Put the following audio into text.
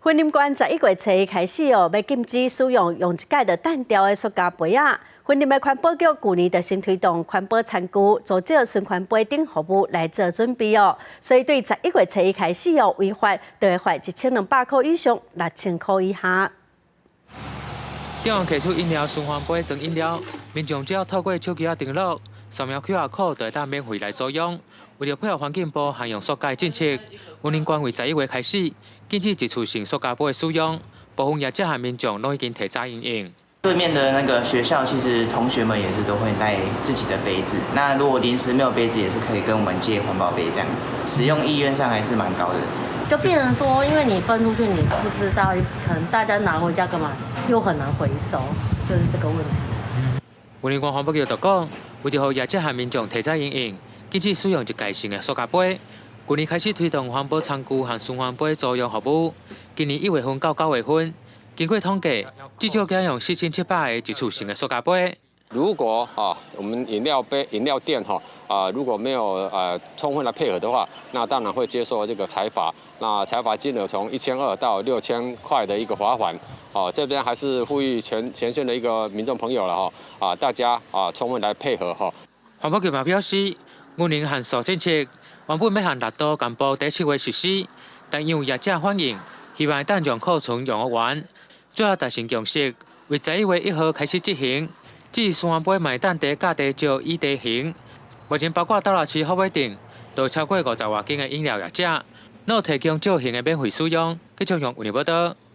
雲林縣11月初一開始哦，欲禁止使用用一擺就擲掉的塑膠杯仔。雲林的環保局舊年就先推動環保餐具、組織循環杯等服務來做準備哦。所以對十一月初一開始哦，違法就會罰1200塊以上6000塊以下。店員提出飲料循環杯裝飲料，民眾只要透過手機仔登錄，掃描 QR code 就會當免費來租用。為著配合環境部限用塑膠政策，雲林縣為十一月開始禁止一次性塑膠杯的使用，部分業者和民眾攏已經提早因應。對面的那個學校，其實同學們也是都會帶自己的杯子。那如果臨時沒有杯子，也是可以跟我們借環保杯，這樣使用意願上還是蠻高的。就變成說，因為你分出去，你不知道，可能大家拿回家幹嘛，又很難回收，就是這個問題。雲林縣環保局就講，為著予業者和民眾提早因應，禁止使用一過性的塑膠杯。舊年開始推動環保餐具和循環杯租用服務，今年1月份到9月份，經過統計，至少減用4700個一次性的塑膠杯。如果啊，我們飲料杯、飲料店哈啊，如果沒有充分的配合的話，那當然會接受這個裁罰。那裁罰金額從1200到6000塊的一個罰款。哦，這邊還是呼籲全縣的一個民眾朋友了哈啊，大家啊充分來配合哈。環保局嘛表示，雲林限塑政策原本欲限六都南部佇7月實施，但因為業者反映，希望會當將庫存用完，最後達成共識，為11月1號開始執行。至於循環杯嘛會當佇甲地石以地行，目前包括斗六市福尾鎮，都超過50外間的飲料業者，攏提供石型的免費使用。記者用雲林報導。